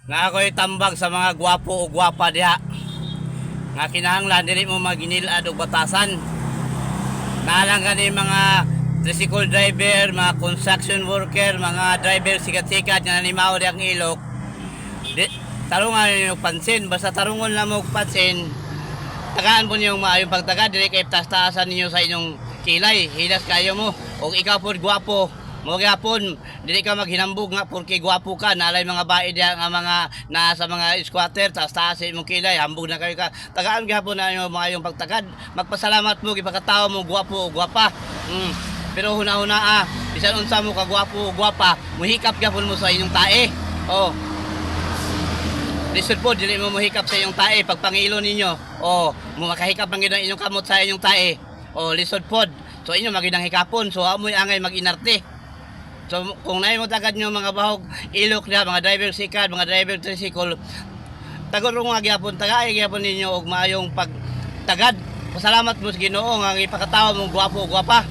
Nga ako'y tambag sa mga gwapo o gwapa diha. Nga kinahanglan dili mo maginilad og batasan. Naalang gani mga tricycle driver, mga construction worker, mga driver sikat-sikat nga nanimaw diha ang ilok. Di, tarungan ninyo og pansin, basta tarungon lang mo og pansin. Tagaan po ninyong maayong pagtaga, dili kay taas-taasan ninyo sa inyong kilay, hilas kayo mo. O ikaw po gwapo, mo gyapon, dili ka maghinambog nga porque gwapo ka, nalay mga bae diha nga mga naa sa mga squatter, taas-taas sa imong kilay, hambog na kayo ka. Tagaan gyapon na inyo maayong pagtagad. Magpasalamat mo gipakatawo mo gwapo o gwapa. Pero huna-huna ah, bisan unsa mo ka gwapo o gwapa, muhikap gyapon mo sa inyong tae. Oh, lisod po, dili mo mohikap sa inyong tae. Pagpangilo ninyo, o, mo makahikap man gyud ang inyong kamot sa inyong tae. O, lisod pod. So, inyo magindang hikapon. So, amoy angay mag-inarte. So, kung naay mo tagad nyo mga bahog, ilok na, mga driver sikad, mga driver tricycle, tagor nga gyapon, tagay gyapon ninyo og maayong pagtagad. Pasalamat mo sa Ginoo nga ipakatawa mo gwapo o gwapa.